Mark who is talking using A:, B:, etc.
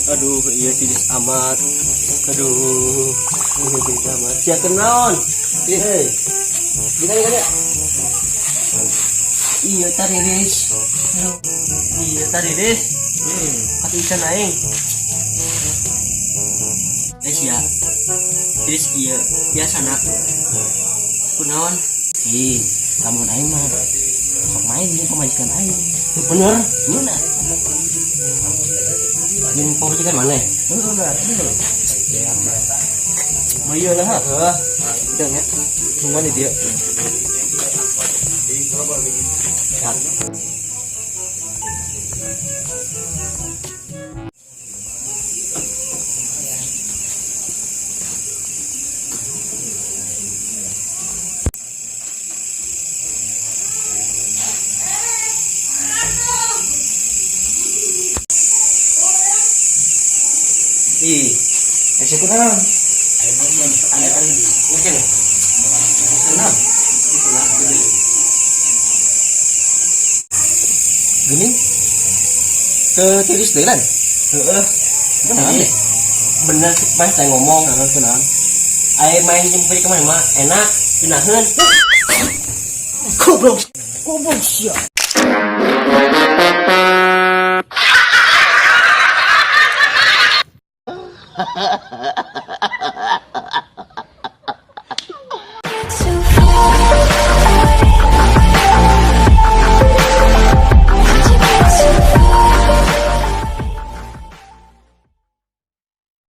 A: Aduh, iya tiris amat. Aduh, iya tiris amat. Sia kenaon? Hei. Gini gini. Iya tariris. Aduh. Iya tariris. Katiisan aing. Eh sia. Tiris iya biasa nak. Kunaon?
B: Ih, lamun aing mah sok main jeung pamajikan aing.
A: Bener.
B: Bener.
A: Jeung pamajikan mana?
B: Heeh lah, bener.
A: Oh iya lah. Heeh.
B: Udah ya. Tungguan di dia.
A: Ih,
B: Eh, kunaon?
A: Mungkin.
B: Kunaon?
A: Itulah gede.
B: Gini. Teu tiris deui lan.
A: Heeh.
B: Kunaon deh?
A: Bener sih pas saya ngomong.
B: Heeh, kunaon?
A: Aing main jeung pamajikan mana mah enak, geunaheun.
B: Goblok. Goblok sia.